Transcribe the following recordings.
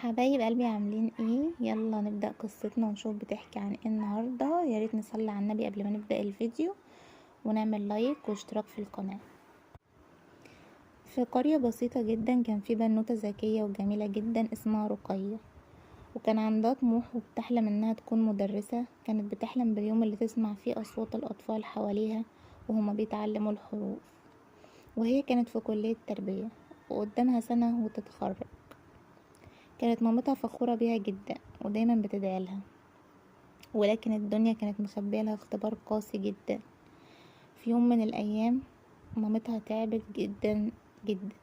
حبايب قلبي عاملين ايه؟ يلا نبدأ قصتنا ونشوف بتحكي عن ايه النهاردة. يا ريت نصلي على النبي قبل ما نبدأ الفيديو ونعمل لايك واشتراك في القناة. في قرية بسيطة جدا كان في بنوتة ذكية وجميلة جدا اسمها رقية، وكان عندها طموح وبتحلم انها تكون مدرسة. كانت بتحلم باليوم اللي تسمع فيه اصوات الاطفال حواليها وهما بيتعلموا الحروف، وهي كانت في كلية تربية وقدامها سنة وتتخرج. كانت مامتها فخورة بيها جدا ودايما بتدعي لها، ولكن الدنيا كانت مخبية لها اختبار قاسي جدا. في يوم من الايام مامتها تعبت جدا جدا،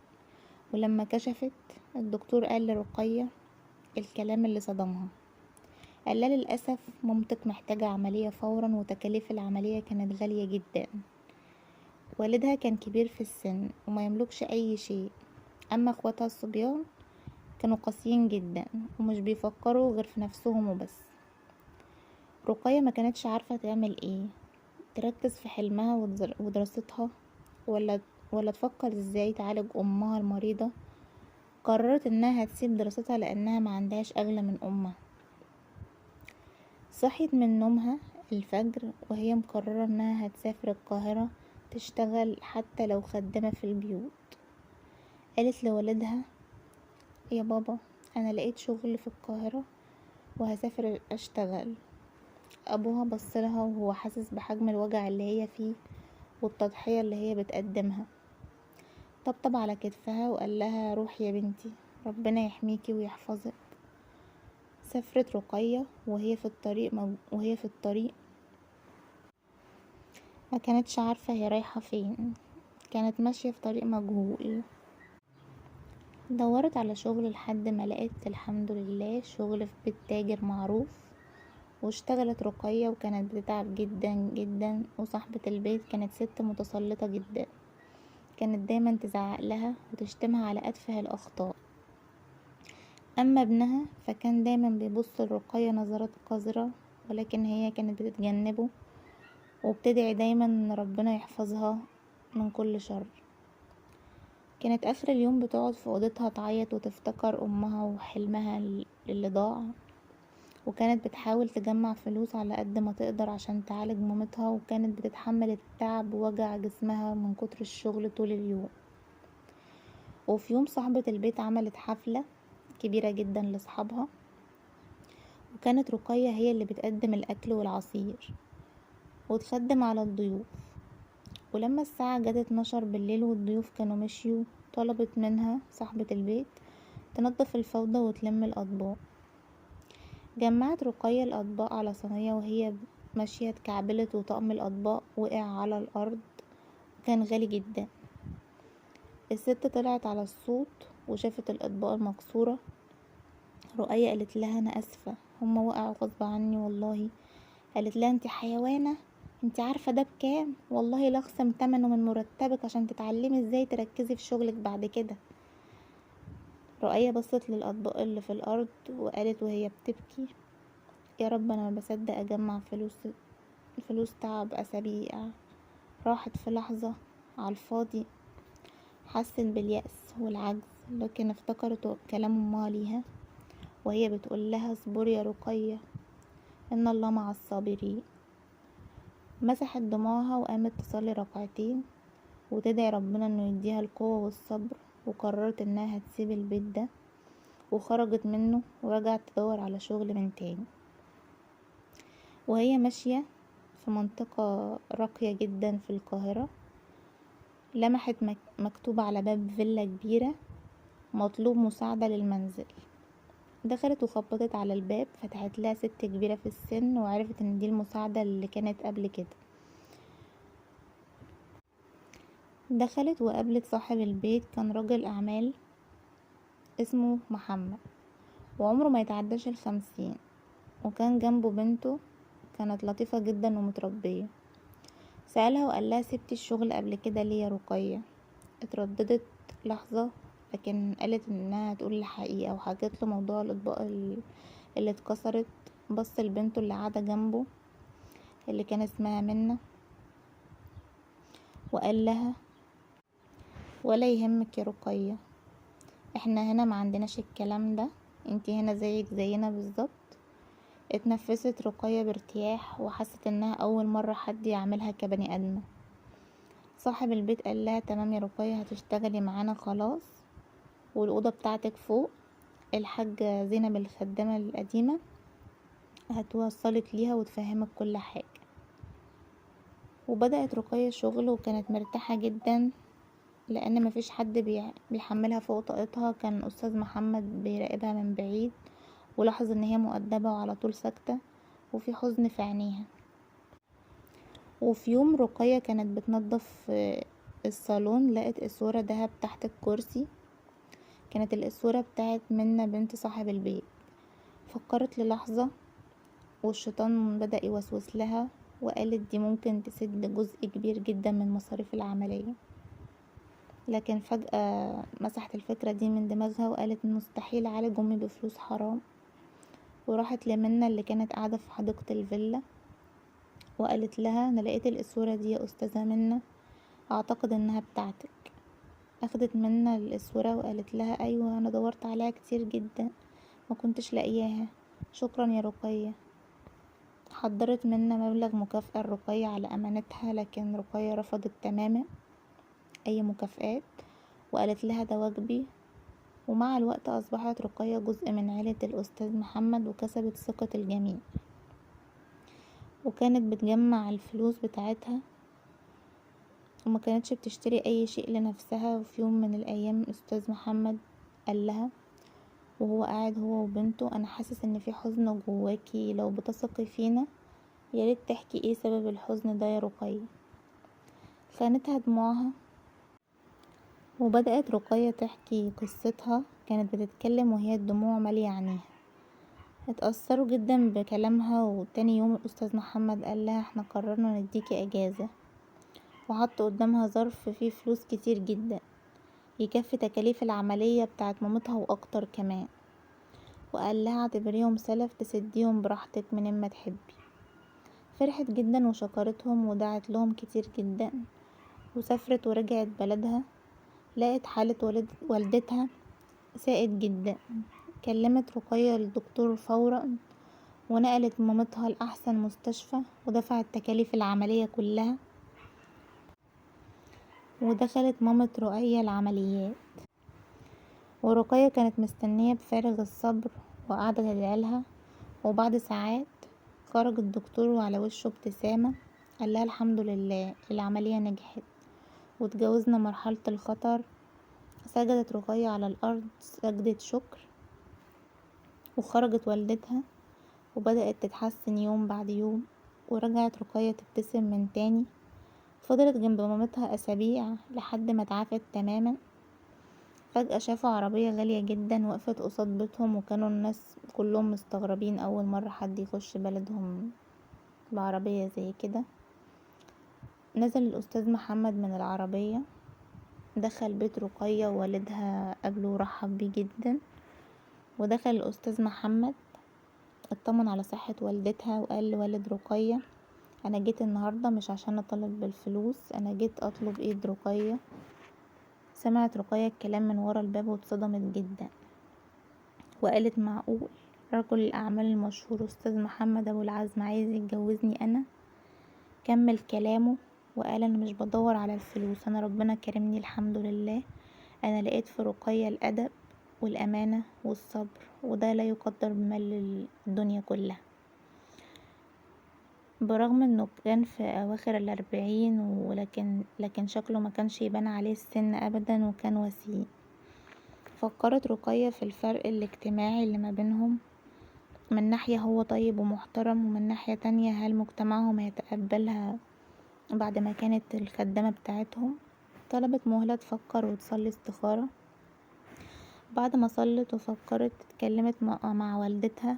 ولما كشفت الدكتور قال لرقية الكلام اللي صدمها. قال لها للأسف مامتك محتاجة عملية فورا، وتكاليف العملية كانت غالية جدا. والدها كان كبير في السن وما يملكش اي شيء، اما اخواتها الصبيان كانوا قاسيين جدا ومش بيفكروا غير في نفسهم وبس. رقية ما كانتش عارفة تعمل ايه، تركز في حلمها ودراستها ولا تفكر ازاي تعالج امها المريضة. قررت انها هتسيب دراستها لانها ما عندهاش اغلى من امها. صحيت من نومها الفجر وهي مقررة انها هتسافر القاهرة تشتغل حتى لو خدامة في البيوت. قالت لوالدها يا بابا انا لقيت شغل في القاهرة وهسافر اشتغل. ابوها بصلها وهو حاسس بحجم الوجع اللي هي فيه والتضحية اللي هي بتقدمها. طبطب على كتفها وقال لها روحي يا بنتي، ربنا يحميكي ويحفظك. سافرت رقية وهي في الطريق ما كانتش عارفة هي رايحة فين، كانت ماشية في طريق مجهول. دورت على شغل لحد ما لقت الحمد لله شغل في بيت تاجر معروف، واشتغلت رقية وكانت بتتعب جدا جدا. وصاحبة البيت كانت ست متسلطة جدا، كانت دايما تزعق لها وتشتمها على أتفه الأخطاء. أما ابنها فكان دايما بيبص لرقية نظرات قذرة، ولكن هي كانت بتتجنبه وبتدعي دايما ان ربنا يحفظها من كل شر. كانت اخر اليوم بتقعد في اوضتها تعيط وتفتكر امها وحلمها اللي ضاع، وكانت بتحاول تجمع فلوس على قد ما تقدر عشان تعالج مامتها، وكانت بتتحمل التعب ووجع جسمها من كتر الشغل طول اليوم. وفي يوم صاحبة البيت عملت حفلة كبيرة جدا لصحابها، وكانت رقية هي اللي بتقدم الاكل والعصير وتخدم على الضيوف. ولما الساعة جت 12 بالليل والضيوف كانوا مشيوا، طلبت منها صاحبة البيت تنظف الفوضى وتلم الأطباق. جمعت رقية الأطباق على صينية وهي ماشية اتكعبلت وطقم الأطباق وقع على الأرض، وكان غالي جدا. الست طلعت على الصوت وشافت الأطباق المكسورة. رقية قالت لها أنا أسفة، هما وقعوا غصب عني والله. قالت لها انتي حيوانة، انتي عارفة ده بكام؟ والله لا اخصم تمنه من مرتبك عشان تتعلمي ازاي تركزي في شغلك بعد كده. رقية بصت للأطباق اللي في الأرض وقالت وهي بتبكي يا رب انا ما بصدق اجمع فلوس تعب اسابيع راحت في لحظة على الفاضي. حست باليأس والعجز، لكن افتكرت كلام امها ليها وهي بتقول لها اصبري يا رقية، ان الله مع الصابرين. مسحت دموعها وقامت تصلي ركعتين وتدعي ربنا انه يديها القوة والصبر، وقررت انها هتسيب البيت ده وخرجت منه ورجعت تدور على شغل من تاني. وهي ماشية في منطقة راقية جدا في القاهرة لمحت مكتوب على باب فيلا كبيرة مطلوب مساعدة للمنزل. دخلت وخبطت على الباب، فتحت لها ست كبيرة في السن وعرفت ان دي المساعدة اللي كانت قبل كده. دخلت وقابلت صاحب البيت، كان راجل اعمال اسمه محمد وعمره ما يتعداش 50، وكان جنبه بنته كانت لطيفة جدا ومتربية. سألها وقال لها سبتي الشغل قبل كده ليه يا رقية؟ اترددت لحظة لكن قالت انها هتقول الحقيقة، وحكت له موضوع الاطباق اللي اتكسرت. بص لبنته اللي قاعدة جنبه اللي كان اسمها منى وقال لها ولا يهمك يا رقية، احنا هنا ما عندناش الكلام ده، انتي هنا زيك زينا بالظبط. اتنفست رقية بارتياح وحست انها اول مرة حد يعملها كبني ادمة. صاحب البيت قال لها تمام يا رقية، هتشتغلي معانا خلاص، والأوضة بتاعتك فوق، الحاجة زينب الخدامة القديمة هتوصلك ليها وتفهمك كل حاجة. وبدأت رقية شغل وكانت مرتاحة جدا لأن مفيش حد بيحملها فوق طاقتها. كان أستاذ محمد بيراقبها من بعيد ولاحظ ان هي مؤدبة وعلى طول ساكتة وفي حزن في عينيها. وفي يوم رقية كانت بتنظف الصالون، لقت اسورة دهب تحت الكرسي، كانت الاسورة بتاعت منى بنت صاحب البيت. فكرت للحظة والشيطان بدأ يوسوس لها وقالت دي ممكن تسد جزء كبير جدا من مصاريف العملية، لكن فجأة مسحت الفكرة دي من دماغها وقالت مستحيل أعالج أمي بفلوس حرام. وراحت لمنى اللي كانت قاعدة في حديقة الفيلا وقالت لها أنا لقيت الأسورة دي يا أستاذة منى، أعتقد إنها بتاعتك. أخدت منى الأسورة وقالت لها أيوة أنا دورت عليها كتير جدا ما كنتش لاقياها، شكرا يا رقية. حضرت منى مبلغ مكافأة لرقية على أمانتها، لكن رقية رفضت تماما أي مكافآت وقالت لها ده واجبي. ومع الوقت أصبحت رقية جزء من عيلة الأستاذ محمد وكسبت ثقة الجميع، وكانت بتجمع الفلوس بتاعتها وما كانتش بتشتري أي شيء لنفسها. وفي يوم من الأيام أستاذ محمد قال لها وهو قاعد هو وبنته أنا حاسس إن في حزن جواكي، لو بتثقي فينا ياريت تحكي إيه سبب الحزن ده يا رقية. خانتها دموعها وبدأت رقية تحكي قصتها. كانت بتتكلم وهي الدموع مالية عينيها. اتأثروا جدا بكلامها. وتاني يوم الأستاذ محمد قال لها احنا قررنا نديكي اجازة، وحط قدامها ظرف فيه فلوس كتير جدا يكفي تكاليف العملية بتاعت مامتها واكتر كمان، وقال لها اعتبريهم سلف تسديهم براحتك من ما تحبي. فرحت جدا وشكرتهم ودعت لهم كتير جدا، وسافرت ورجعت بلدها. لقت حالة والدتها ساءت جدا. كلمت رقية الدكتور فورا ونقلت مامتها لأحسن مستشفى ودفعت تكاليف العملية كلها، ودخلت مامة رقية العمليات. ورقية كانت مستنية بفارغ الصبر وقاعدة تدعيلها. وبعد ساعات خرج الدكتور وعلى وشه ابتسامة، قال لها الحمد لله العملية نجحت وتجاوزنا مرحلة الخطر. سجدت رقية على الأرض سجدة شكر، وخرجت والدتها وبدأت تتحسن يوم بعد يوم، ورجعت رقية تبتسم من تاني. فضلت جنب مامتها أسابيع لحد ما اتعافت تماما. فجأة شافوا عربية غالية جدا وقفت قصاد بيتهم، وكانوا الناس كلهم مستغربين أول مرة حد يخش بلدهم بعربية زي كده. نزل الأستاذ محمد من العربية، دخل بيت رقية ووالدها قابله ورحب بيه جدا. ودخل الأستاذ محمد اطمن على صحة والدتها وقال لوالد رقية أنا جيت النهاردة مش عشان أطالب بالفلوس، أنا جيت أطلب إيد رقية. سمعت رقية الكلام من ورا الباب واتصدمت جدا وقالت معقول رجل الأعمال المشهور أستاذ محمد أبو العزم عايز يتجوزني أنا؟ كمل كلامه وقال أنا مش بدور على الفلوس، أنا ربنا كرمني الحمد لله، أنا لقيت في رقية الأدب والأمانة والصبر، وده لا يقدر بمال الدنيا كلها. برغم انه كان في اواخر 40 ولكن شكله ما كانش يبان عليه السن ابدا وكان وسيم. فكرت رقية في الفرق الاجتماعي اللي ما بينهم، من ناحية هو طيب ومحترم، ومن ناحية تانية هل مجتمعهم هيتقبلها بعد ما كانت الخدامة بتاعتهم؟ طلبت مهلة تفكر وتصلي استخارة. بعد ما صلت وفكرت اتكلمت مع والدتها،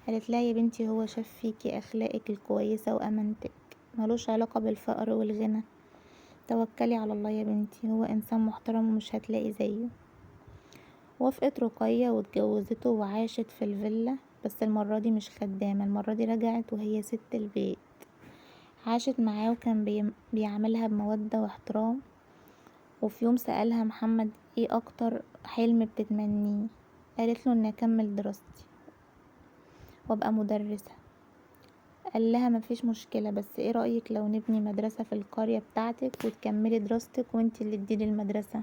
قالت لها يا بنتي هو شاف فيكي اخلاقك الكويسة وامانتك، ملوش علاقة بالفقر والغنى، توكلي على الله يا بنتي، هو انسان محترم ومش هتلاقي زيه. وافقت رقية واتجوزته وعاشت في الفيلا، بس المرة دي مش خدامة، المرة دي رجعت وهي ست البيت. عاشت معاه وكان بيعاملها بمودة واحترام. وفي يوم سألها محمد ايه اكتر حلم بتتمنيه؟ قالت له اني اكمل دراستي وابقى مدرسة. قال لها مفيش مشكلة، بس ايه رأيك لو نبني مدرسة في القرية بتاعتك وتكملي دراستك وانتي اللي تديري المدرسة؟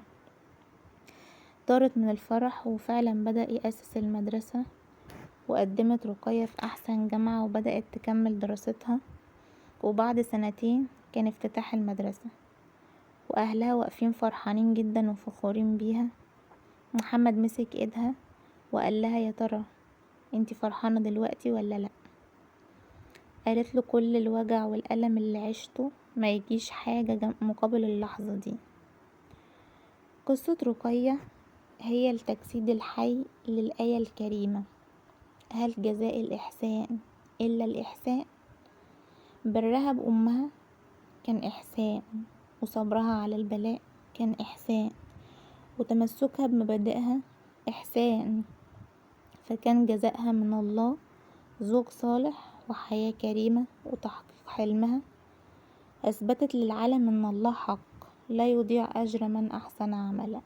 طارت من الفرح، وفعلا بدأ يأسس المدرسة، وقدمت رقية في أحسن جامعة وبدأت تكمل دراستها. وبعد سنتين كان افتتاح المدرسة، وأهلها واقفين فرحانين جدا وفخورين بيها. محمد مسك ايدها وقال لها يا ترى انتي فرحانة دلوقتي ولا لأ؟ قالت له كل الوجع والألم اللي عشته ما يجيش حاجة مقابل اللحظة دي. قصة رقية هي التجسيد الحي للآية الكريمة: هل جزاء الإحسان إلا الإحسان؟ برها بأمها كان إحسان، وصبرها على البلاء كان إحسان، وتمسكها بمبادئها إحسان، فكان جزاءها من الله زوج صالح وحياة كريمة وتحقيق حلمها. أثبتت للعالم أن الله حق لا يضيع أجر من أحسن عملا.